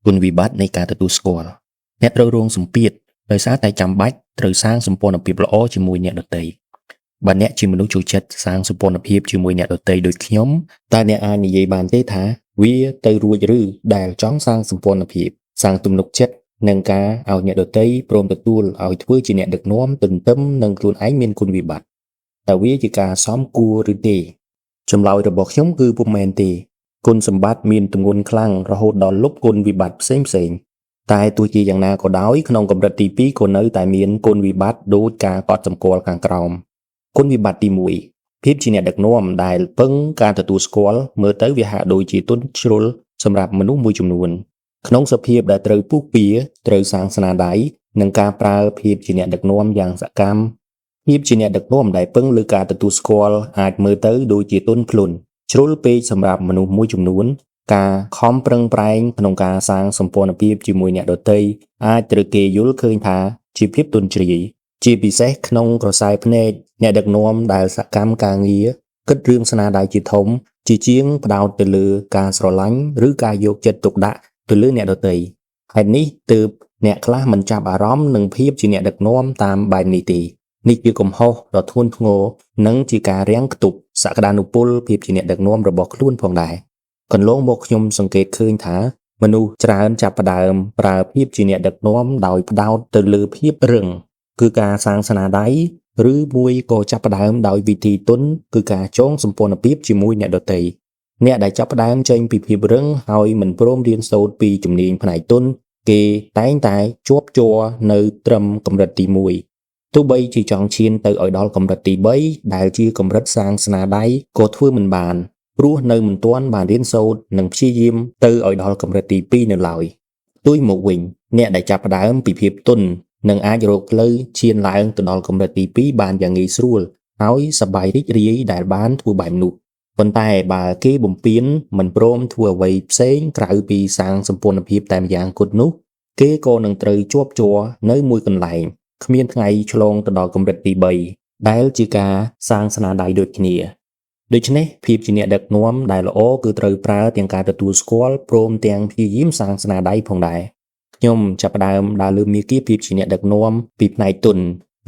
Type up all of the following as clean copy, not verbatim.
គុណវិបត្តិនៃការទទួលស្គាល់អ្នកត្រូវរងសម្ពាធដោយសារតែចាំបាច់ត្រូវសាងសម្ព័ន្ធភាពល្អជាមួយអ្នកដទៃបើអ្នកជាមនុស្សចូលចិត្តសាងសម្ព័ន្ធភាពជាមួយអ្នកដទៃដូចខ្ញុំតើអ្នកអាចនិយាយបានទេថាវាទៅរួចឬដែលចង់សាងសម្ព័ន្ធភាពសាងទំនុកចិត្តនិងការឲ្យអ្នកដទៃព្រមទទួលឲ្យធ្វើជាអ្នកដឹកនាំទន្ទឹមនឹងខ្លួនឯងមានគុណវិបត្តិតើវាជាការសមគួរឬទេចម្លើយរបស់ខ្ញុំគឺពុំមែនទេគុណសម្បត្តិមានទម្ងន់ខ្លាំងរហូតដល់លុបគុណវិបត្តិផ្សេងផ្សេងតែទោះជាយ៉ាងណាក៏ដោយក្នុងកម្រិតទី2ក៏នៅតែមានគុណវិបត្តិដូចការកត់សម្គាល់ខាងក្រោមគុណវិបត្តិទី1ភាពជាអ្នកដឹកនាំដែលពឹងការទទួលស្គាល់មើលទៅវាហាក់ដូចជាទន់ជ្រុលសម្រាប់មនុស្សមួយចំនួនក្នុងសភាពដែលត្រូវពុះពៀត្រូវសាងស្នាដៃនិងការប្រើភាពជាអ្នកដឹកនាំយ៉ាងសកម្មភាពជាអ្នកដឹកនាំដែលពឹងលើការទទួលស្គាល់អាចមើលទៅដូចជាទន់ភ្លន់ជ្រុលពេកសម្រាប់មនុស្សមួយចំនួនការខំប្រឹងប្រែងក្នុងការសាងសម្ព័ន្ធភាពជាមួយអ្នកដទៃអាចត្រូវគេយល់ឃើញថាជាភាពទន់ជ្រាយជាពិសេសក្នុងក្រសែភ្នែកអ្នកដឹកនាំដែលសកម្មការងារគិតរឿងស្នាដៃជាធំជាជាងផ្ដោតទៅលើការស្រឡាញ់ឬការយកចិត្តទុកដាក់ទៅលើអ្នកដទៃហេតុនេះទើបអ្នកខ្លះមិនចាប់អារម្មណ៍នឹងភាពជាអ្នកដឹកនាំតាមបែបនេះទេនេះជាកំហុសដ៏ធ្ងន់ធ្ងរនិងជាការរាំងខ្ទប់សក្តានុពលភាពជាអ្នកដឹកនាំរបស់ខ្លួនផងដែរកន្លងមកខ្ញុំសង្កេតឃើញថាមនុស្សច្រើនចាប់ផ្ដើមប្រើភាពជាអ្នកដឹកនាំដោយផ្ដោតទៅលើភាពរឹងគឺការសាងស្នាដៃឬមួយក៏ចាប់ផ្ដើមដោយវិធីទន់គឺការចងសម្ព័ន្ធភាពជាមួយអ្នកដទៃអ្នកដែលចាប់ផ្ដើមចេញពីភាពរឹងហើយមិនព្រមរៀនសូត្រពីជំនាញផ្នែកទន់គេតែងតែជាប់ជ័រនៅត្រឹមកម្រិតទី1ទោះបីជាចង់ឈានទៅឲ្យដល់កម្រិតទី3ដែលជាកម្រិតសាងស្នាដៃក៏ធ្វើមិនបានព្រោះនៅមិនទាន់បានរៀនសូត្រនិងព្យាយាមទៅឲ្យដល់កម្រិតទី2នៅឡើយផ្ទុយមកវិញអ្នកដែលចាប់ផ្ដើមពីភាពទន់នឹងអាចរកផ្លូវឈានឡើងទៅដល់កម្រិតទី2បានយ៉ាងងាយស្រួលហើយសប្បាយរីករាយដែលបានធ្វើបែបនោះប៉ុន្តែបើគេបំពេញមិនព្រមធ្វើអ្វីផ្សេងក្រៅពីសាងសម្ព័ន្ធភាពតែម្យ៉ាងគត់នោះគេក៏នឹងត្រូវជាប់ជ័រនៅមួយកន្លែងគ្មានថ្ងៃឆ្លងទៅដល់កម្រិតទី3ដែលជាការសាងស្នាដៃដូចគ្នាដូច្នេះភាពជាអ្នកដឹកនាំដែលល្អគឺត្រូវប្រើទាំងការទទួលស្គាល់ព្រមទាំងព្យាយាមសាងស្នាដៃផងដែរខ្ញុំចាប់ផ្ដើមដើរលើមាគ៌ាភាពជាអ្នកដឹកនាំពីផ្នែកទុន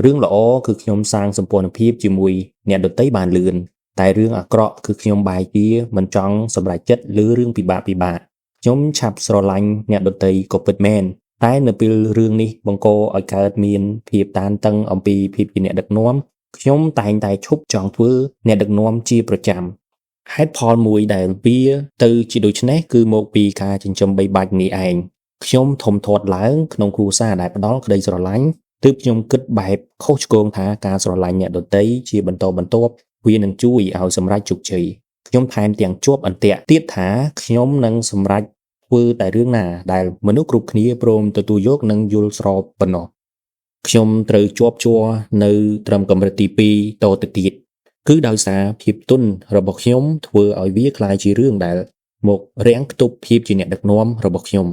រឿងល្អគឺខ្ញុំសាងសម្ព័ន្ធភាពជាមួយអ្នកដទៃបានលឿនតែរឿងអាក្រក់គឺខ្ញុំបែរជាមិនចង់សម្រេចចិត្តលើរឿងពិបាកខ្ញុំឆាប់ស្រឡាញ់អ្នកដទៃក៏ពិតមែនតែនៅពេលរឿងនេះបង្កឲ្យកើតមានភាពតានតឹងអំពីភាពជាអ្នកដឹកនាំខ្ញុំតែងតែឈប់ចង់ធ្វើអ្នកដឹកនាំជាប្រចាំហេតុផលមួយដែលវាទៅជាដូច្នេះគឺមកពីការចិញ្ចឹមបីបាច់នេះឯងខ្ញុំធំធាត់ឡើងក្នុងគ្រួសារដែលផ្ដល់ក្តីស្រឡាញ់ទើបខ្ញុំគិតបែបខុសឆ្គងថាការស្រឡាញ់អ្នកដទៃជាបន្តបន្ទាប់វានឹងជួយឲ្យសម្រេចជោគជ័យខ្ញុំថែមទាំងជាប់អន្ទាក់ទៀតថាខ្ញុំនឹងសម្រេចធ្វើតែរឿងណាដែលមនុស្សគ្រប់គ្នាព្រមទទួលយកនិងយល់ស្របប៉ុណ្ណោះខ្ញុំត្រូវជាប់ជ័រនៅត្រឹមកម្រិតទី2តទៅទៀតគឺដោយសារភាពទន់របស់ខ្ញុំធ្វើឲ្យវាក្លាយជារឿងដែលមករាំងខ្ទប់ភាពជាអ្នកដឹកនាំរបស់ខ្ញុំ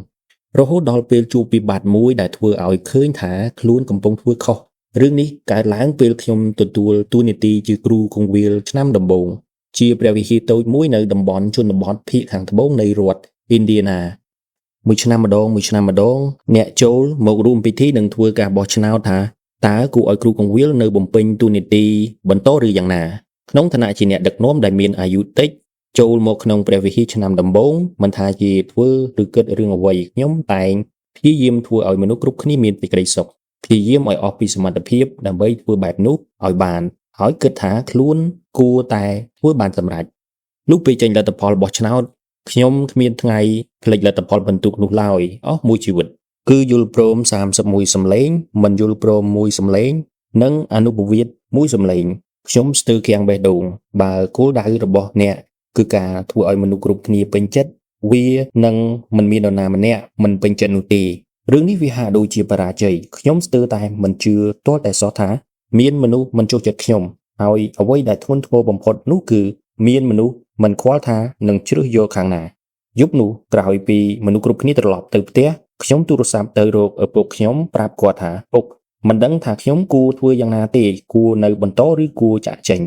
រហូតដល់ពេលជួបវិបត្តិមួយដែលធ្វើឲ្យឃើញថាខ្លួនកំពុងធ្វើខុសរឿងនេះកើតឡើងពេលខ្ញុំទទួលតួនាទីជាគ្រូគង្វាលឆ្នាំដំបូងជាព្រះវិហារតូចមួយនៅតំបន់ជនបទភាគខាងត្បូងនៃរដ្ឋអ៊ីនឌីណាមួយឆ្នាំម្ដងមួយឆ្នាំម្ដងអ្នកចូលមករួមពិធីនឹងធ្វើការបោះឆ្នោតថាតើគួរឲ្យគ្រូគង្វាលនៅបំពេញតួនាទីបន្តឬយ៉ាងណាក្នុងឋានៈជាអ្នកដឹកនាំដែលមានអាយុតិចចូលមកក្នុងព្រះវិហារឆ្នាំដំបូងមិនថាជាធ្វើឬគិតរឿងអ្វីខ្ញុំតែងព្យាយាមធ្វើឲ្យមនុស្សគ្រប់គ្នាមានសេចក្តីសុខព្យាយាមឲ្យអស់ពីសមត្ថភាពដើម្បីធ្វើបែបនោះឲ្យបានហើយគិតថាខ្លួនគួរតែធ្វើបានសម្រេចលុះពេលចេញលទ្ធផលបោះឆ្នោតខ្ញុំគ្មានថ្ងៃភ្លេចលទ្ធផលបន្ទុកនោះឡើយអស់មួយជីវិតគឺយល់ព្រម31សម្លេងមិនយល់ព្រមមួយសម្លេងនិងអនុពវិទ្យមួយសម្លេងខ្ញុំស្ទើរគាំងបេះដូងបើគោលដៅរបស់អ្នកគឺការធ្វើឲ្យមនុស្សគ្រប់គ្នាពេញចិត្តវានឹងមិនមាននរណាម្នាក់មិនពេញចិត្តនោះទេរឿងនេះវាហាក់ដូចជាបរាជ័យខ្ញុំស្ទើរតែមិនជឿទាល់តែសោះថាមានមនុស្សមិនចូលចិត្តខ្ញុំហើយអ្វីដែលធ្ងន់ធ្ងរបំផុតនោះគឺមានមនុស្សមិនខ្វល់ថានឹងជ្រើសយកខាងណាយប់នោះក្រោយពីមនុស្សគ្រប់គ្នាត្រឡប់ទៅផ្ទះខ្ញុំទូរស័ព្ទទៅរកឪពុកខ្ញុំប្រាប់គាត់ថាពុកមិនដឹងថាខ្ញុំគួរធ្វើយ៉ាងណាទេគួរនៅបន្តឬគួរចាក់ចេញ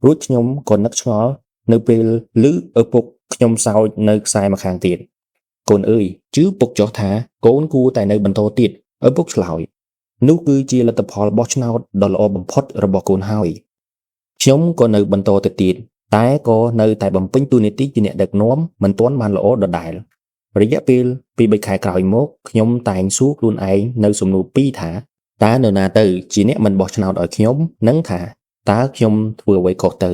រួចខ្ញុំក៏នឹកឆ្ងល់នៅពេលឮឪពុកខ្ញុំសោចនៅខ្សែម្ខាងទៀត កូនអើយជឿពុកចុះថាកូនគួរតែនៅបន្តទៀតឪពុកឆ្លើយនោះគឺជាលទ្ធផលបោះឆ្នោតដ៏ល្អបំផុតរបស់កូនហើយខ្ញុំក៏នៅបន្តទៅទៀតតែក៏នៅតែបំពេញតួនាទីជាអ្នកដឹកនាំមិនទាន់បានល្អដដែលរយៈពេល2-3ខែក្រោយមកខ្ញុំតែងសួរខ្លួនឯងនៅសំណួរពីរថាតើនរណាទៅជាអ្នកមិនបោះឆ្នោតឲ្យខ្ញុំនិងថាតើខ្ញុំធ្វើអ្វីខុសទៅ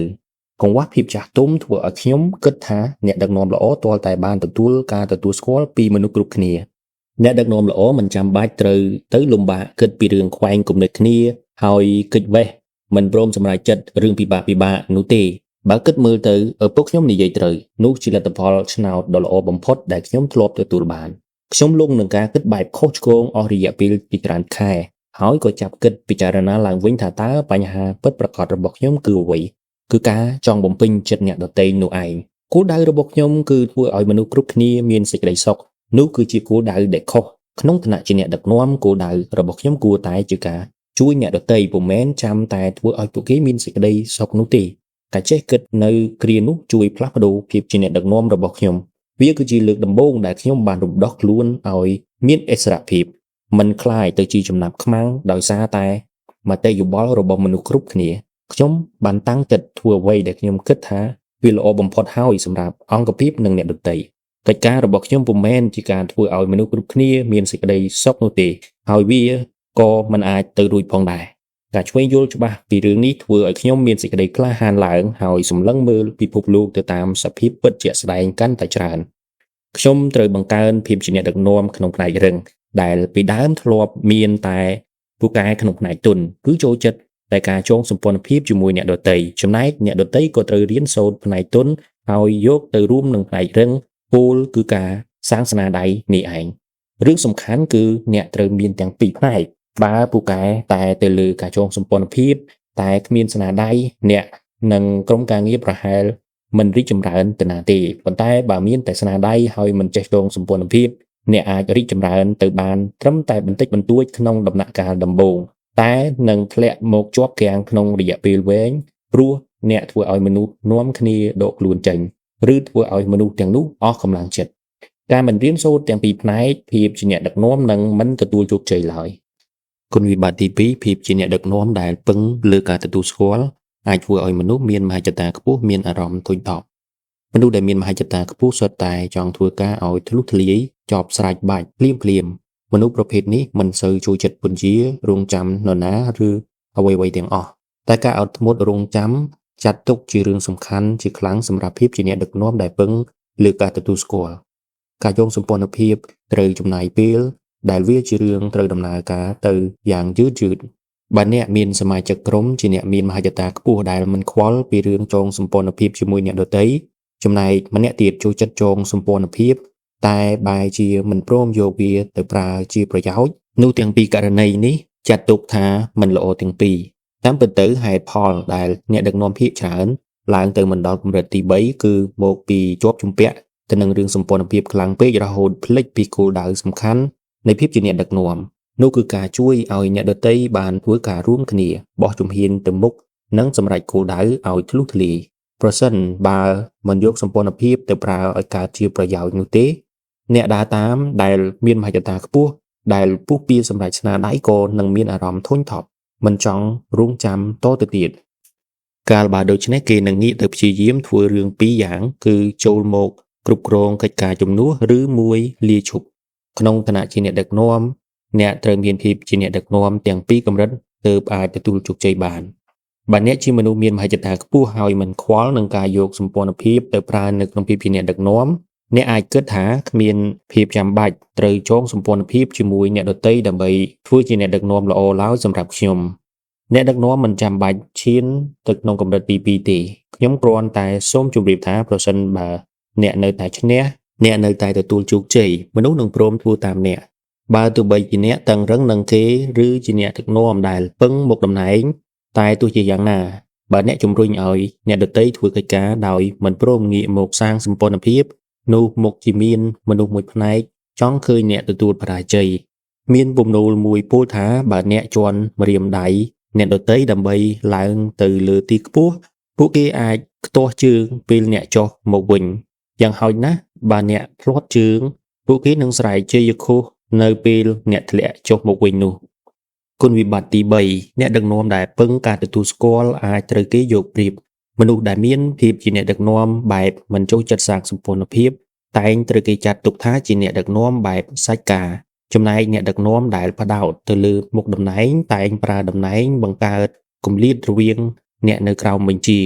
កង្វះភាពចាស់ទុំធ្វើឲ្យខ្ញុំគិតថាអ្នកដឹកនាំល្អទាល់តែបានទទួលការទទួលស្គាល់ពីមនុស្សគ្រប់គ្នាអ្នកដឹកនាំល្អមិនចាំបាច់ត្រូវទៅលំបាកគិតពីរឿងខ្វែងគំនិតគ្នាហើយគិតវេះមិនព្រមសម្រេចចិត្តរឿងពិបាកៗនោះទេបើគិតមើលទៅឪពុកខ្ញុំនិយាយត្រូវនោះជាលទ្ធផលឆ្នោតដ៏ល្អបំផុតដែលខ្ញុំធ្លាប់ទទួលបានខ្ញុំលងនឹងការគិតបែបខុសឆ្គងអស់រយៈពេលជាច្រើនខែហើយក៏ចាប់គិតពិចារណាឡើងវិញថាតើបញ្ហាពិតប្រាកដរបស់ខ្ញុំគឺអ្វីគឺការចង់បំពេញចិត្តអ្នកដទៃនោះឯងគោលដៅរបស់ខ្ញុំគឺធ្វើឲ្យមនុស្សគ្រប់គ្នាមានសេចក្តីសុខនោះគឺជាគោលដៅដែលខុសក្នុងឋានៈជាអ្នកដឹកនាំគោលដៅរបស់ខ្ញុំគួរតែជាការជួយអ្នកដទៃពុំមែនចាំតែធ្វើឲ្យពួកគេមានសេចក្តីសុខនោះទេការចេះគិតនៅគ្រានោះជួយផ្លាស់ប្ដូរភាពជាអ្នកដឹកនាំរបស់ខ្ញុំវាគឺជាលើកដំបូងដែលខ្ញុំបានរំដោះខ្លួនឲ្យមានឥស្សរភាពមិនคล้ายទៅជាចំណាប់ខ្មាំងដោយសារតែមតិយោបល់របស់មនុស្សគ្រប់គ្នាខ្ញុំបានតាំងចិត្តធ្វើអ្វីដែលខ្ញុំគិតថាវាល្អបំផុតហើយសម្រាប់អង្គភាពនិងអ្នកដទៃកិច្ចការរបស់ខ្ញុំពុំមែនជាការធ្វើឲ្យមនុស្សគ្រប់គ្នាមានសេចក្តីសុខនោះទេហើយវាក៏មិនអាចទៅរួចផងដែរការឆ្វេងយល់ច្បាស់ពីរឿងនេះធ្វើឲ្យខ្ញុំមានសេចក្តីក្លាហានឡើងហើយសម្លឹងមើលពិភពលោកទៅតាមសភាពពិតជាក់ស្ដែងកាន់តែច្រើនខ្ញុំត្រូវបង្កើនភាពជាអ្នកដឹកនាំក្នុងផ្នែករឹងដែលពីដើមធ្លាប់មានតែពូកែក្នុងផ្នែកទុនគឺចូលចិត្តតែការចងសម្ព័ន្ធភាពជាមួយអ្នកដទៃចំណែកអ្នកដទៃក៏ត្រូវរៀនសូត្រផ្នែកទុនហើយយកទៅរួមនឹងផ្នែករឹងពោលគឺការសាងស្នាដៃនេះឯងរឿងសំខាន់គឺអ្នកត្រូវមានទាំងពីរផ្នែកបើពូកែតែទៅលើការចងសម្ព័ន្ធភាពតែគ្មានស្នាដៃអ្នកនិងក្រុមការងារប្រហែលមិនរីកចម្រើនទៅណាទេប៉ុន្តែបើមានតែស្នាដៃហើយមិនចេះចងសម្ព័ន្ធភាពអ្នកអាចរីកចម្រើនទៅបានត្រឹមតែបន្តិចបន្តួចក្នុងដំណាក់កាលដំបូងតែនឹងធ្លាក់មកជាប់គាំងក្នុងរយៈពេលវែងព្រោះអ្នកធ្វើឲ្យមនុស្សនាំគ្នាដកខ្លួនចេញឬធ្វើឲ្យមនុស្សទាំងនោះអស់កម្លាំងចិត្តការមិនរៀនសូត្រទាំងពីរផ្នែកភាពជាអ្នកដឹកនាំនឹងមិនទទួលជោគជ័យឡើយគុណវិបត្តិទី2ភាពជាអ្នកដឹកនាំដែលពឹងលើការទទួលស្គាល់អាចធ្វើឲ្យមនុស្សមានមហិច្ឆតាខ្ពស់មានអារម្មណ៍ធុញថប់មនុស្សដែលមានមហិច្ឆតាខ្ពស់សុទ្ធតែចង់ធ្វើការឲ្យធ្លុះធ្លាយចប់ស្រេចបាច់ភ្លាមៗមនុស្សប្រភេទនេះមិនសូវចូលចិត្តពន្យារងចាំនរណាឬអ្វីៗទាំងអស់តែការអត់ធ្មត់រងចាំចាត់ទុកជារឿងសំខាន់ជាខ្លាំងសម្រាប់ភាពជាអ្នកដឹកនាំដែលពឹងលើការទទួលស្គាល់ការយោងសម្ព័ន្ធភាពត្រូវចំណាយពេលដែលវាជារឿងត្រូវដំណើរការទៅយ៉ាងយឺតៗបើអ្នកមានសមាជិកក្រុមជាអ្នកមានមហិច្ឆតាខ្ពស់ដែលមិនខ្វល់ពីរឿងចងសម្ព័ន្ធភាពជាមួយអ្នកដទៃចំណែកម្នាក់ទៀតចូលចិត្តចងសម្ព័ន្ធភាពតែបែរជាមិនព្រមយកវាទៅប្រើជាប្រយោជន៍នោះទាំងពីរករណីនេះចាត់ទុកថាមិនល្អទាំងពីរតាមពិតទៅហេតុផលដែលអ្នកដឹកនាំភាគច្រើនឡើងទៅមិនដល់កម្រិតទី3គឺមកពីជាប់ជំពាក់ទៅនឹងរឿងសម្ព័ន្ធភាពខ្លាំងពេករហូតភ្លេចពីគោលដៅសំខាន់នៃភាពជាអ្នកដឹកនាំនោះគឺការជួយឲ្យអ្នកដទៃបានធ្វើការរួមគ្នាបោះជំហានទៅមុខនិងសម្រេចគោលដៅឲ្យធ្លុះធ្លាយប្រសិនបើមិនយកសម្ព័ន្ធភាពទៅប្រើឲ្យកើតជាប្រយោជន៍នោះទេអ្នកដើរតាមដែលមានមហិច្ឆតាខ្ពស់ដែលពុះពៀសម្រេចស្នាដៃក៏នឹងមានអារម្មណ៍ធុញថប់មិនចង់រងចាំតទៅទៀតកាលបើដូច្នេះគេនឹងងាកទៅព្យាយាមធ្វើរឿងពីរយ៉ាងគឺចូលមកគ្រប់គ្រងកិច្ចការជំនួសឬមួយលាឈប់ក្នុងឋានៈជាអ្នកដឹកនាំអ្នកត្រូវមានភាពជាអ្នកដឹកនាំទាំងពីរកម្រិតទើបអាចទទួលជោគជ័យបានបើអ្នកជាមនុស្សមានមហិច្ឆតាខ្ពស់ហើយមិនខ្វល់នឹងការយកសម្ព័ន្ធភាពទៅប្រើនៅក្នុងភាពជាអ្នកដឹកនាំអ្នកអាចគិតថាគ្មានភាពចាំបាច់ត្រូវចងសម្ព័ន្ធភាពជាមួយអ្នកដទៃដើម្បីធ្វើជាអ្នកដឹកនាំល្អឡើយសម្រាប់ខ្ញុំអ្នកដឹកនាំមិនចាំបាច់ឈានទៅក្នុងកម្រិតទី2ទេខ្ញុំគ្រាន់តែសូមជម្រាបថាប្រសិនបើអ្នកនៅតែឈ្នះអ្នកនៅតែទទួលជោគជ័យមនុស្សនឹងព្រមធ្វើតាមអ្នកបើទោះបីជាអ្នកតឹងរឹងនឹងគេឬជាអ្នកដឹកនាំដែលពឹងមុខតំណែងតែទោះជាយ៉ាងណាបើអ្នកជំរុញឲ្យអ្នកដទៃធ្វើកិច្ចការដោយមិនព្រមងាកមកសាងសម្ព័ន្ធភាពនោះមុខជាមានមនុស្សមួយផ្នែកចង់ឃើញអ្នកទទួលបរាជ័យមានពំនូលមួយពោលថាបើអ្នកជន់ម្រាមដៃអ្នកដទៃដើម្បីឡើងទៅលើទីខ្ពស់ពួកគេអាចខ្ទាស់ជើងពេលអ្នកចុះមកវិញយ៉ាងហោចណាស់បើអ្នកភ្លាត់ជើង ពួកគេនឹងស្រែកជ័យឃោសនៅពេលអ្នកធ្លាក់ចុះមកវិញនោះគុណវិបត្តិទី3អ្នកដឹកនាំដែលពឹងការទទួលស្គាល់អាចត្រូវគេយកប្រៀបមនុស្សដែលមានភាពជាអ្នកដឹកនាំបែបមិនចូលចិត្តសាងសម្ព័ន្ធភាពតែងត្រូវគេចាត់ទុកថាជាអ្នកដឹកនាំបែបសាច់ការចំណែកអ្នកដឹកនាំដែលផ្ដោតទៅលើមុខតំណែងតែងប្រើតំណែងបង្កើតគម្លាតរវាងអ្នកនៅក្រោមបញ្ជា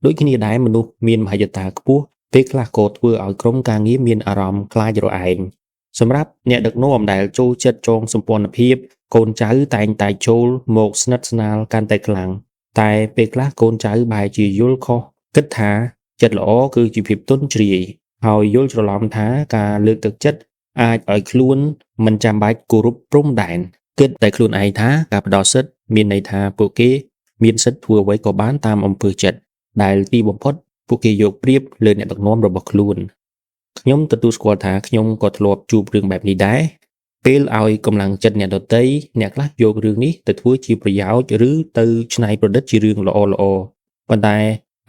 ដូចគ្នាដែរមនុស្សមានមហិច្ឆតាខ្ពស់ពេលខ្លះក៏ធ្វើឲ្យក្រុមការងារមានអារម្មណ៍ខ្លាចរឯងសម្រាប់អ្នកដឹកនាំដែលចូលចិត្តចងសម្ព័ន្ធភាពកូនចៅតែងតែចូលមកស្និទ្ធស្នាលកាន់តែខ្លាំងតែពេលខ្លះកូនចៅបែរជាយល់ខុសគិតថាចិត្តល្អគឺជាភាពទន់ជ្រាយហើយយល់ច្រឡំថាការលើកទឹកចិត្តអាចឲ្យខ្លួនមិនចាំបាច់គោរពព្រំដែនគិតតែខ្លួនឯងថាការផ្ដល់សិទ្ធិមានន័យថាពួកគេមានសិទ្ធិធ្វើអ្វីក៏បានតាមអំពើចិត្តដែលទីបំផុតពួកគេយកប្រៀបលើអ្នកដឹកនាំរបស់ខ្លួនខ្ញុំទទួលស្គាល់ថាខ្ញុំក៏ធ្លាប់ជួបរឿងបែបនេះដែរពេលឲ្យកម្លាំងចិត្តអ្នកដទៃអ្នកខ្លះយករឿងនេះទៅធ្វើជាប្រយោជន៍ឬទៅច្នៃប្រឌិតជារឿងល្អៗប៉ុន្តែ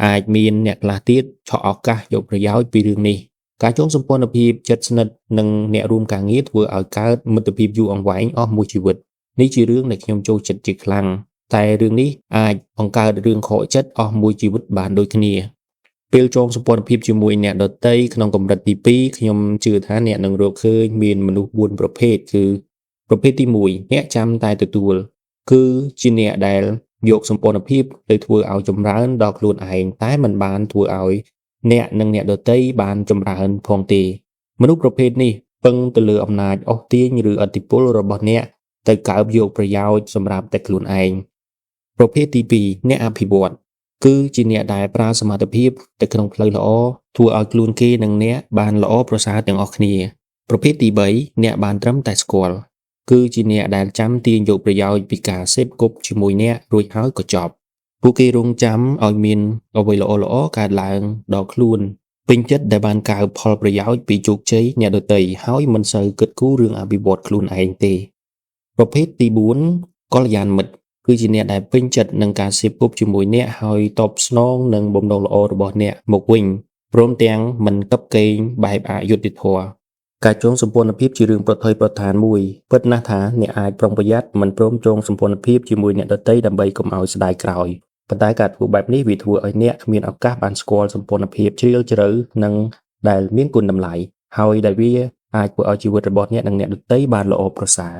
អាចមានអ្នកខ្លះទៀតឆក់ឱកាសយកប្រយោជន៍ពីរឿងនេះការចងសម្ព័ន្ធភាពជិតស្និទ្ធនឹងអ្នករួមការងារធ្វើឲ្យកើតមិត្តភាពយូរអង្វែងអស់មួយជីវិតនេះជារឿងដែលខ្ញុំចូលចិត្តជាខ្លាំងតែរឿងនេះអាចបង្កើតរឿងខកចិត្តអស់មួយជីវិតបានដូចគ្នាពេលចងសម្ព័ន្ធភាពជាមួយអ្នកដទៃក្នុងកម្រិតទី2ខ្ញុំជឿថាអ្នកនឹងរកឃើញមានមនុស្ស4ប្រភេទគឺប្រភេទទី1អ្នកចាំតែទទួលគឺជាអ្នកដែលយកសម្ព័ន្ធភាពទៅធ្វើឲ្យចម្រើនដល់ខ្លួនឯងតែមិនបានធ្វើឲ្យអ្នកនិងអ្នកដទៃបានចម្រើនផងទេមនុស្សប្រភេទនេះពឹងទៅលើអំណាចអូសទាញឬឥទ្ធិពលរបស់អ្នកទៅកើបយកប្រយោជន៍សម្រាប់តែខ្លួនឯងប្រភេទទី2អ្នកអភិវឌ្ឍគឺជាអ្នកដែលប្រើសមត្ថភាពទៅក្នុងផ្លូវល្អធ្វើឲ្យខ្លួនគេនិងអ្នកបានល្អប្រសើរទាំងអស់គ្នាប្រភេទទី3អ្នកបានត្រឹមតែស្គាល់គឺជាអ្នកដែលចាំទាញយកប្រយោជន៍ពីការសេពគប់ជាមួយអ្នករួចហើយក៏ចប់ពួកគេរងចាំឲ្យមានអ្វីល្អៗកើតឡើងដល់ខ្លួនពេញចិត្តដែលបានកើបផលប្រយោជន៍ពីជោគជ័យអ្នកដទៃហើយមិនសូវគិតគូររឿងអភិវឌ្ឍខ្លួនឯងទេប្រភេទទី4កល្យាណមិត្តគឺជាអ្នកដែលពេញចិត្តនឹងការសេពគប់ជាមួយអ្នកហើយតបស្នងនឹងបំណងល្អរបស់អ្នកមកវិញព្រមទាំងមិនកិបកេងបែបអយុត្តិធម៌ការចងសម្ព័ន្ធភាពជារឿងប្រថុយប្រថានមួយពិតណាស់ថាអ្នកអាចប្រុងប្រយ័ត្នមិនព្រមចងសម្ព័ន្ធភាពជាមួយអ្នកដទៃដើម្បីកុំឲ្យស្ដាយក្រោយប៉ុន្តែការធ្វើបែបនេះវាធ្វើឲ្យអ្នកគ្មានឱកាសបានស្គាល់សម្ព័ន្ធភាពជ្រាលជ្រៅនិងដែលមានគុណតម្លៃហើយដែលវាអាចធ្វើឲ្យជីវិតរបស់អ្នកនិងអ្នកដទៃបានល្អប្រសើរ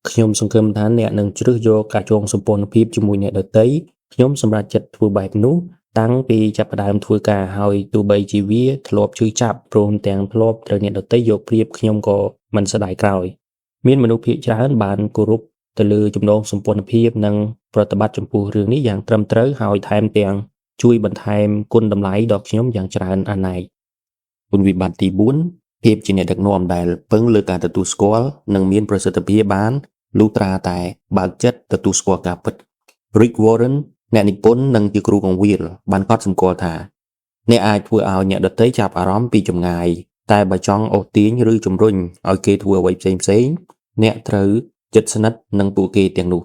ខ្ញុំសង្ឃឹមថាអ្នកនឹងជ្រើសយកការចងសម្ព័ន្ធភាពជាមួយអ្នកដទៃខ្ញុំសម្រេចចិត្តធ្វើបែបនោះតាំងពីចាប់ផ្ដើមធ្វើការហើយទោះបីជាវាធ្លាប់ឈឺចាប់ព្រមទាំងធ្លាប់ត្រូវអ្នកដទៃយកប្រៀបខ្ញុំក៏មិនស្ដាយក្រោយមានមនុស្សភាគច្រើនបានគោរពទៅលើចំណងសម្ព័ន្ធភាពនិងប្រតិបត្តិចំពោះរឿងនេះយ៉ាងត្រឹមត្រូវហើយថែមទាំងជួយបន្ថែមគុណតម្លៃដល់ខ្ញុំយ៉ាងច្រើនអនេកគុណវិបត្តិទី4ភាពជាអ្នកដឹកនាំដែលពឹងលើការទទួលស្គាល់និងមានប្រសិទ្ធភាពបានលុះត្រាតែបើកចិត្តទទួលស្គាល់ការពិត Rick Warren អ្នកនិពន្ធនិងជាគ្រូកងវិលបានកត់សម្គាល់ថាអ្នកអាចធ្វើឲ្យអ្នកដទៃចាប់អារម្មណ៍ពីចម្ងាយតែបើចង់អូសទាញឬជំរុញឲ្យគេធ្វើអ្វីផ្សេងៗអ្នកត្រូវជិតស្និទ្ធនឹងពួកគេទាំងនោះ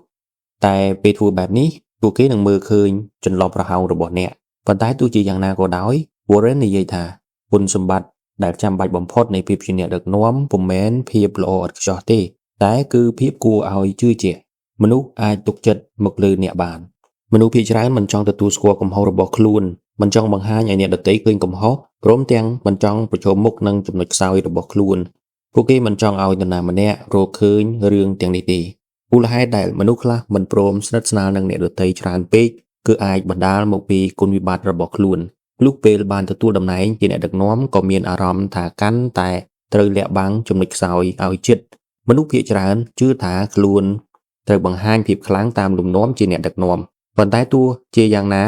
តែពេលធ្វើបែបនេះពួកគេនឹងមើលឃើញចន្លោះប្រហោងរបស់អ្នកប៉ុន្តែទោះជាយ៉ាងណាក៏ដោយ Warren និយាយថាគុណសម្បត្តិដែលចាំបាច់បំផុតនៃភាពជាអ្នកដឹកនាំពុំមែនភាពល្អឥតខ្ចោះទេតែគឺភាពគួរឲ្យជឿជាក់មនុស្សអាចទុកចិត្តមកលើអ្នកបានមនុស្សភាគច្រើនមិនចង់ទទួលស្គាល់កំហុសរបស់ខ្លួនមិនចង់បង្ហាញឲ្យអ្នកដទៃឃើញកំហុសព្រមទាំងមិនចង់ប្រឈមមុខនឹងចំណុចខ្សោយរបស់ខ្លួនពួកគេមិនចង់ឲ្យនរណាម្នាក់រកឃើញរឿងទាំងនេះទេមូលហេតុដែលមនុស្សខ្លះមិនព្រមស្និទ្ធស្នាលនឹងអ្នកដទៃច្រើនពេកគឺអាចបណ្ដាលមកពីគុណវិបត្តិរបស់ខ្លួនលុះពេលបានទទួលតំណែងជាអ្នកដឹកនាំក៏មានអារម្មណ៍ថាកាន់តែត្រូវលាក់បាំងចំណុចខ្សោយឲ្យជិតមនុស្សភាគច្រើនជឿថាខ្លួនត្រូវបង្ហាញភាពខ្លាំងតាមលំនាំជាអ្នកដឹកនាំប៉ុន្តែទោះជាយ៉ាងណា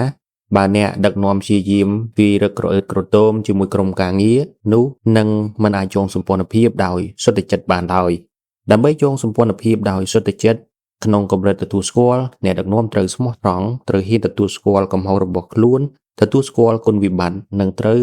បើអ្នកដឹកនាំព្យាយាមវាយរឹកក្រអឺតក្រទមជាមួយក្រុមការងារនោះនឹងមិនអាចចងសម្ព័ន្ធភាពដោយសុទ្ធចិត្តបានឡើយដើម្បីចងសម្ព័ន្ធភាពដោយសុទ្ធចិត្តក្នុងកម្រិតទទួលស្គាល់អ្នកដឹកនាំត្រូវស្មោះត្រង់ត្រូវហ៊ានទទួលស្គាល់កំហុសរបស់ខ្លួនទទួលស្គាល់គុណវិបត្តិនិងត្រូវ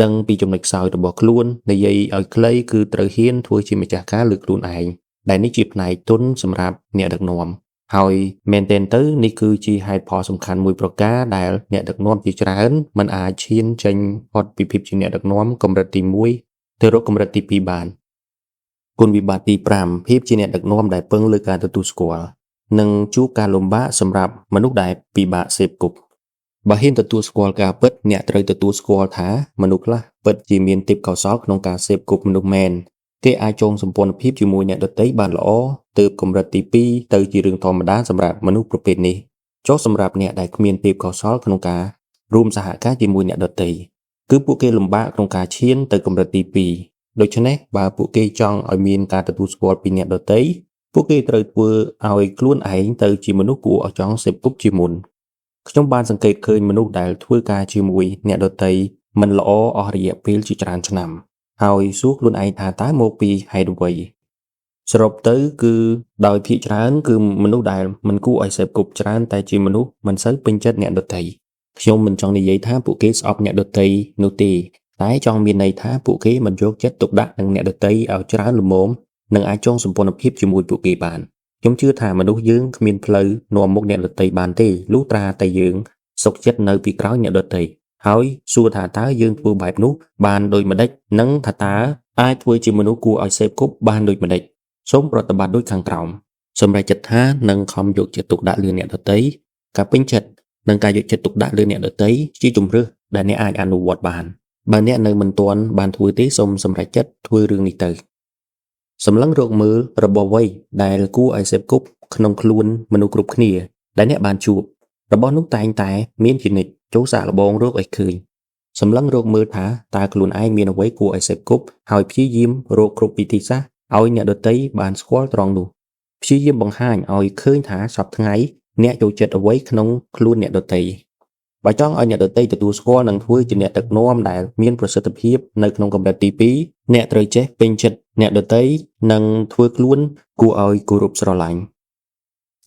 ដឹងពីចំណុចខ្សោយរបស់ខ្លួននិយាយឲ្យខ្លីគឺត្រូវហ៊ានធ្វើជាម្ចាស់ការលើខ្លួនឯងដែលនេះជាផ្នែកទុនសម្រាប់អ្នកដឹកនាំហើយមែនទែនទៅនេះគឺជាហេតុផលសំខាន់មួយប្រការដែលអ្នកដឹកនាំជាច្រើនមិនអាចឈានចេញផុតពីភាពជាអ្នកដឹកនាំកម្រិតទី1ទៅរកកម្រិតទី2បាន គុណវិបត្តិទី5ភាពជាអ្នកដឹកនាំដែលពឹងលើការទទួលស្គាល់និងជួបការលំបាកសម្រាប់មនុស្សដែលពិបាកសេពគប់បើហ៊ានទទួលស្គាល់ការពិតអ្នកត្រូវទទួលស្គាល់ថាមនុស្សខ្លះពិតជាមានទេពកោសល្យក្នុងការសេពគប់មនុស្សមែនគេអាចចងសម្ព័ន្ធភាពជាមួយអ្នកដទៃបានល្អទើបកម្រិតទី2ទៅជារឿងធម្មតាសម្រាប់មនុស្សប្រភេទនេះចុះសម្រាប់អ្នកដែលគ្មានទេពកោសល្យក្នុងការរួមសហការជាមួយអ្នកដទៃគឺពួកគេលំបាកក្នុងការឈានទៅកម្រិតទី2ដូច្នេះបើពួកគេចង់ឲ្យមានការទទួលស្គាល់ពីអ្នកដទៃពួកគេត្រូវធ្វើឲ្យខ្លួនឯងទៅជាមនុស្សគួរឲ្យចង់សេពគប់ជាមុនខ្ញុំបានសង្កេតឃើញមនុស្សដែលធ្វើការជាមួយអ្នកដទៃមិនល្អអស់រយៈពេលជាច្រើនឆ្នាំហើយសួរខ្លួនឯងថាតើមកពីហេតុអ្វីសរុបទៅគឺដោយភាគច្រើនគឺមនុស្សដែលមិនគួរឲ្យសេពគប់ច្រើនតែជាមនុស្សមិនសូវពេញចិត្តអ្នកដទៃខ្ញុំមិនចង់និយាយថាពួកគេស្អប់អ្នកដទៃនោះទេតែចង់មានន័យថាពួកគេមិនយកចិត្តទុកដាក់នឹងអ្នកដទៃឲ្យច្រើនល្មមនិងអាចចងសម្ព័ន្ធភាពជាមួយពួកគេបានខ្ញុំជឿថាមនុស្សយើងគ្មានផ្លូវនាំមុខអ្នកដទៃបានទេលុះត្រាតែយើងសុខចិត្តនៅពីក្រោយអ្នកដទៃហើយសួរថាតើយើងធ្វើបែបនោះបានដូចម្ដេចនិងថាតើអាចធ្វើជាមនុស្សគួរឲ្យសេពគប់បានដូចម្ដេចសូមប្រតិបត្តិដូចខាងក្រោមសម្រេចចិត្តថានឹងខំយកចិត្តទុកដាក់លើអ្នកដទៃការពេញចិត្តនិងការយកចិត្តទុកដាក់លើអ្នកដទៃជាជម្រើសដែលអ្នកអាចអនុវត្តបានបើអ្នកនៅមិនទាន់បានធ្វើទេសូមសម្រេចចិត្តធ្វើរឿងនេះទៅសម្លឹងរកមើលរបស់អ្វីដែលគួរឲ្យសេពគប់ក្នុងខ្លួនមនុស្សគ្រប់គ្នាដែលអ្នកបានជួបរបស់នោះតែងតែមានជានិច្ចចូលសាកល្បងរកឲ្យឃើញសម្លឹងរកមើលថាតើខ្លួនឯងមានអ្វីគួរឲ្យសេពគប់ហើយព្យាយាមរកគ្រប់វិធីសាស្ត្រឲ្យអ្នកដទៃបានស្គាល់ត្រង់នោះព្យាយាមបង្ហាញឲ្យឃើញថាសព្វថ្ងៃអ្នកចូលចិត្តអ្វីក្នុងខ្លួនអ្នកដទៃបើចង់ឲ្យអ្នកដទៃទទួលស្គាល់និងធ្វើជាអ្នកដឹកនាំដែលមានប្រសិទ្ធភាពនៅក្នុងកម្រិតទី2អ្នកត្រូវចេះពេញចិត្តអ្នកដទៃនិងធ្វើខ្លួនគួរឲ្យគោរពស្រឡាញ់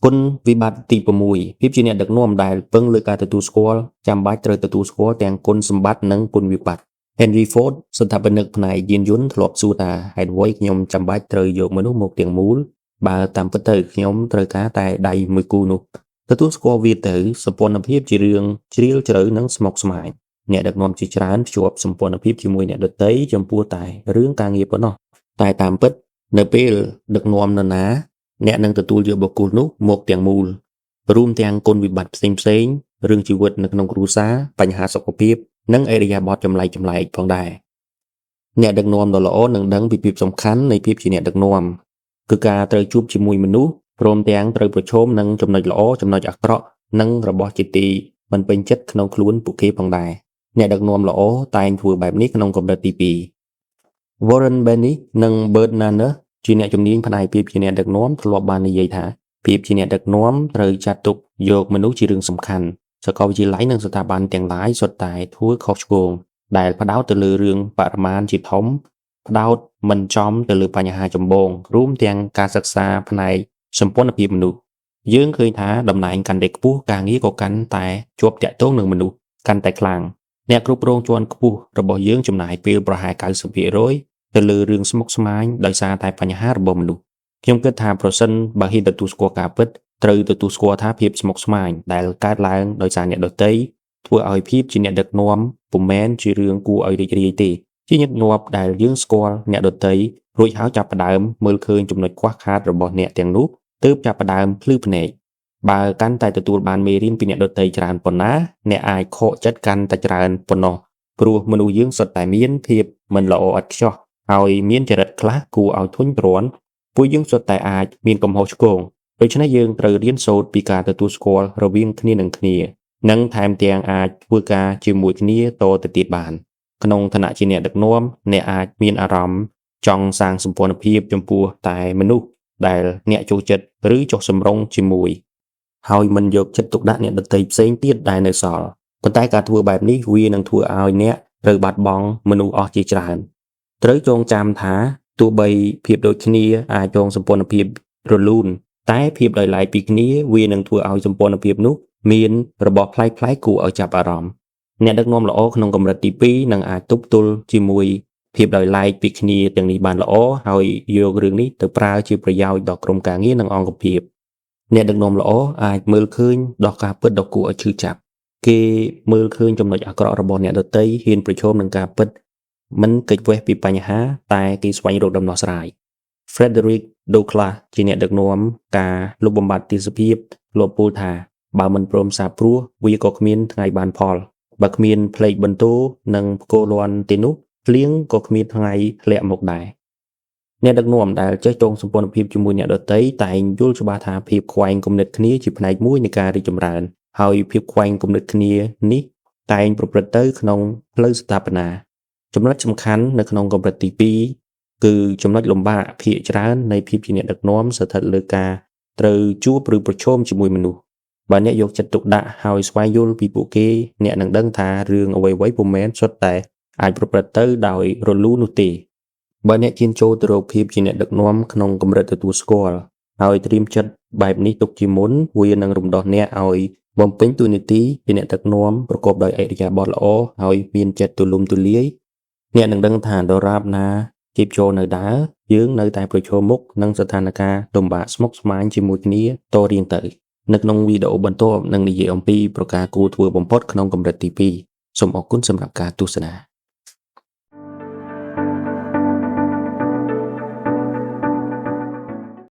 គុណវិបត្តិទី6ភាពជាអ្នកដឹកនាំដែលពឹងលើការទទួលស្គាល់ចាំបាច់ត្រូវទទួលស្គាល់ទាំងគុណសម្បត្តិនិងគុណវិបត្តិ Henry Ford ស្ថាបនិកផ្នែកយានយន្តធ្លាប់សួរថាហេតុអ្វីខ្ញុំចាំបាច់ត្រូវយកមនុស្សមកទាំងមូលបើតាមពិតទៅខ្ញុំត្រូវការតែដៃមួយគូនោះទទួលស្គាល់វាទៅសម្ព័ន្ធភាពជារឿងជ្រាលជ្រៅនិងស្មុគស្មាញអ្នកដឹកនាំជាច្រើនភ្ជាប់សម្ព័ន្ធភាពជាមួយអ្នកដទៃចំពោះតែរឿងការងារប៉ុណ្ណោះតែតាមពិតនៅពេលដឹកនាំនរណាអ្នកនឹងទទួលយកបុគ្គលនោះមកទាំងមូលរួមទាំងគុណវិបត្តិផ្សេងៗរឿងជីវិតនៅក្នុងគ្រួសារបញ្ហាសុខភាពនិងឥរិយាបថចម្លែកៗផងដែរអ្នកដឹកនាំដ៏ល្អនឹងដឹងពីភាពសំខាន់នៃភាពជាអ្នកដឹកនាំគឺការត្រូវជួបជាមួយមនុស្សព្រមទាំងត្រូវប្រឈមនឹងចំណុចល្អចំណុចអាក្រក់និងរបស់ជាទីមិនពេញចិត្តក្នុងខ្លួនពួកគេផងដែរអ្នកដឹកនាំល្អតែងធ្វើបែបនេះក្នុងកម្រិតទី2 Warren Bennis និង Bert Nanes ជាអ្នកជំនាញផ្នែកភាពជាអ្នកដឹកនាំធ្លាប់បាននិយាយថាភាពជាអ្នកដឹកនាំត្រូវចាត់ទុកយកមនុស្សជារឿងសំខាន់សាកលវិទ្យាល័យនិងស្ថាប័នទាំងឡាយសុទ្ធតែធ្វើខុសឆ្គងដែលផ្ដោតទៅលើរឿងបរិមាណជាធំផ្ដោតមិនចំទៅលើបញ្ហាចម្បងរួមទាំងការសិក្សាផ្នែកសម្ព័ន្ធភាពមនុស្សយើងឃើញថាតំណែងកាន់តែខ្ពស់ការងារក៏កាន់តែជាប់ទាក់ទងនឹងមនុស្សកាន់តែខ្លាំងអ្នកគ្រប់គ្រងជាន់ខ្ពស់របស់យើងចំណាយពេលប្រហែល 90% ទៅលើរឿងស្មុគស្មាញដោយសារតែបញ្ហារបស់មនុស្សខ្ញុំគិតថាប្រសិនបើហ៊ានទទួលស្គាល់ការពិតត្រូវទទួលស្គាល់ថាភាពស្មុគស្មាញដែលកើតឡើងដោយសារអ្នកដទៃធ្វើឲ្យភាពជាអ្នកដឹកនាំពុំមែនជារឿងគួរឲ្យរីករាយទេជាញឹកញាប់ដែលយើងស្គាល់អ្នកដទៃរួចហើយចាប់ផ្ដើមមើលឃើញចំណុចខ្វះខាតរបស់អ្នកទាំងនោះទើបចាប់ផ្ដើមភ្លឺភ្នែកបើកាន់តែទទួលបានមេរៀនពីអ្នកដទៃច្រើនប៉ុណ្ណាអ្នកអាចខកចិត្តកាន់តែច្រើនប៉ុណ្ណោះព្រោះមនុស្សយើងសុទ្ធតែមានភាពមិនល្អឥតខ្ចោះហើយមានចរិតខ្លះគួរឲ្យធុញទ្រាន់ពួកយើងសុទ្ធតែអាចមានកំហុសឆ្គងដូច្នេះយើងត្រូវរៀនសូត្រពីការទទួលស្គាល់រវាងគ្នានឹងគ្នានិងថែមទាំងអាចធ្វើការជាមួយគ្នាតទៅទៀតបានក្នុងឋានៈជាអ្នកដឹកនាំអ្នកអាចមានអារម្មណ៍ចង់សាងសម្ព័ន្ធភាពចំពោះតែមនុស្សដែលអ្នកចូលចិត្តឬចុះសម្រុងជាមួយហើយមិនយកចិត្តទុកដាក់អ្នកដទៃផ្សេងទៀតដែលនៅសល់ប៉ុន្តែការធ្វើបែបនេះវានឹងធ្វើឲ្យអ្នកត្រូវបាត់បង់មនុស្សអស់ជាច្រើនត្រូវចងចាំថាទោះបីភាពដូចគ្នាអាចចងសម្ព័ន្ធភាពរលូនតែភាពដោយឡែកពីគ្នាវានឹងធ្វើឲ្យសម្ព័ន្ធភាពនោះមានរបស់ប្លែកៗគួរឲ្យចាប់អារម្មណ៍អ្នកដឹកនាំល្អក្នុងកម្រិតទី2នឹងអាចទប់ទល់ជាមួយភាពដោយឡែកពីគ្នាទាំងនេះបានល្អហើយយករឿងនេះទៅប្រើជាប្រយោជន៍ដល់ក្រុមការងារនិងអង្គភាពអ្នកដឹកនាំល្អអាចមើលឃើញដល់ការពិតដ៏គួរឲ្យឈឺចាប់គេមើលឃើញចំណុចអាក្រក់របស់អ្នកដទៃហ៊ានប្រឈមនឹងការពិតមិនគេចវេះពីបញ្ហាតែគេស្វែងរកដំណោះស្រាយ Frederick Douglass ជាអ្នកដឹកនាំការលុបបំបាត់ទាសភាពធ្លាប់ពោលថាបើមិនព្រមសាបព្រោះវាក៏គ្មានថ្ងៃបានផលបើគ្មានផ្លេកបន្ទោនិងផ្គរលាន់ទេនោះភ្លៀងក៏គ្មានថ្ងៃធ្លាក់មកដែរអ្នកដឹកនាំដែលចេះចងសម្ព័ន្ធភាពជាមួយអ្នកដទៃតែងយល់ច្បាស់ថាភាពខ្វែងគំនិតគ្នាជាផ្នែកមួយនៃការរីកចម្រើនហើយភាពខ្វែងគំនិតគ្នានេះតែងប្រព្រឹត្តទៅក្នុងផ្លូវស្ថាបនាចំណុចសំខាន់នៅក្នុងកម្រិតទី2គឺចំណុចលំបាកភាគច្រើននៃភាពជាអ្នកដឹកនាំស្ថិតលើការត្រូវជួបឬប្រឈមជាមួយមនុស្សបើអ្នកយកចិត្តទុកដាក់ហើយស្វែងយល់ពីពួកគេអ្នកនឹងដឹងថារឿងអ្វីៗពុំមែនសុទ្ធតែអាចប្រព្រឹត្តទៅដោយរលូននោះទេបើអ្នកជៀនចូលទៅរកភាពជាអ្នកដឹកនាំក្នុងកម្រិតទទួលស្គាល់ហើយត្រៀមចិត្តបែបនេះទុកជាមុនវានឹងរំដោះអ្នកឲ្យបំពេញតួនាទីជាអ្នកដឹកនាំប្រកបដោយឥរិយាបថល្អហើយមានចិត្តទូលំទូលាយអ្នកនឹងដឹងថាដរាបណាជីពចូលនៅដើរយើងនៅតែប្រឈមមុខនឹងស្ថានភាពលំបាកស្មុគស្មាញជាមួយគ្នាតរៀងទៅនៅក្នុងវីដេអូបន្ទាប់នឹងនិយាយអំពីប្រការគួរធ្វើបំផុតក្នុងកម្រិតទី2សូមអរគុណសម្រាប់ការទស្សនា។